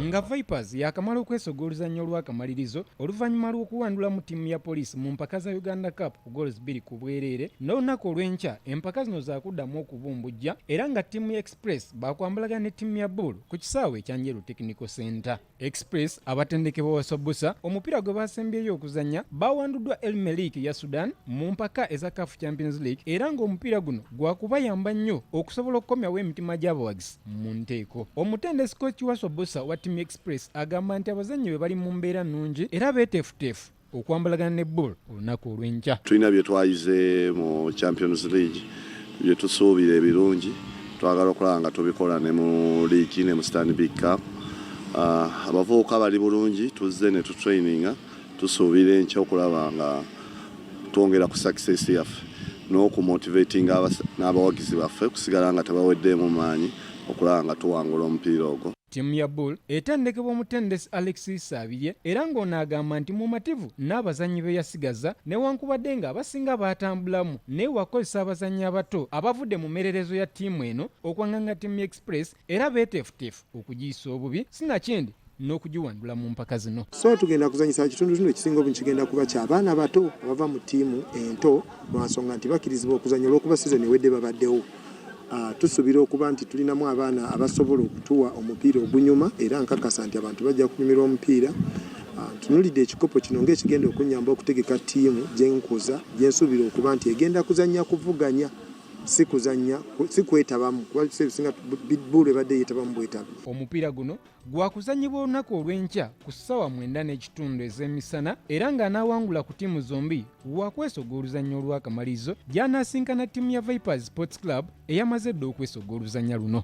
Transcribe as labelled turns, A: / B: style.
A: Nga Vipers yaakamala okwesogga oluzannya olw'akamalirizo oluvannyuma lw'okuwandulamu ttiimu ya Police mu mpaka za Uganda Cup ku goals bbiri ku bwereere, n'olunaku olw'enkya empaka zino zaakuddamu okubumbujja era nga ttiimu ya Express baakwambalagana ne ttiimu ya Bull ku kisaawe ekya Njeru Technical Centre. Express abatendekebwa Wasobusa omupiira gwe baasembyeyo okuzannya baawanduddwa El Merreikh ya Sudan mu mpaka eza CAF Champions League era ng'omupiira guno gwakubayamba nnyo okusobola okukomyawo emitima gy'abawagizi mu nteeko. Omutendesi Coach Wasswa Bbosa owa ttiimu ya Express agamba nti abazannyi be bali mu mbeera nnungi era beeteefuteefu okwambalagana ne Bull olunaku olw'enkya.
B: Tulina bye twayize mu Champions League bye tusuubira ebirungi, twagala okulaba nga tubikola ne mu liigi ne mu Stanbic Cup. Abavubuka bali bulungi, tuzze ne tutraininga, tusuubira enkya okulaba nga twongera ku success yaffe n'okumotivatinga n'abawagizi baffe okusigala nga tebaweddeemu maanyi okulaba nga tuwangula omupiira ogwo.
A: Ttiimu ya Bull etendekebwa omutendesi Alexis Isabirye era ng'ono agamba nti mumativu n'abazannyi be yasigaza newankubadde ng'abasinga baatambulamu naye wakukozesa abazannyi abato abavudde mu mmererezo ya ttiimu eno okwanganga ttiimu ya Express era beeteefuteefu okugiyisa obubi sinakindi n'okugiwandula mu mpaka zino.
C: So tugenda kuzanyisa kitundutundu ekisinga obungi kigenda kuba kya baana bato abava mu ttiimu ento lwa nsonga nti bakkirizibwa okuzannya olw'okuba sizoni ewedde babaddewo. Tusuubira okuba nti tulinamu abaana abasobola okutuwa omupiira ogunyuma era nkakasa nti abantu bajja kunyumirwa omupiira. Ntunulidde ekikopo kino ng'ekigenda okunnyamba okutegeka ttiimu gye nkuza gye nsuubira okuba nti egenda kuzannya kuvuganya si kuzannya si kwetabamu kuba ebiseera ebisinga bbuulu ebadde yeetabamu bwetabi.
A: Omupiira guno gwakuzannyibwa olunaku olw'enkya ku ssaawa 9:30 ez'emisana era ng'anaawangula ku ttiimu zombi waakwesogga oluzannya olw'akamalirizo gy'anaasinkana ttiimu ya Vipers Sports Club eyamaze edda okwesogga oluzannya luno.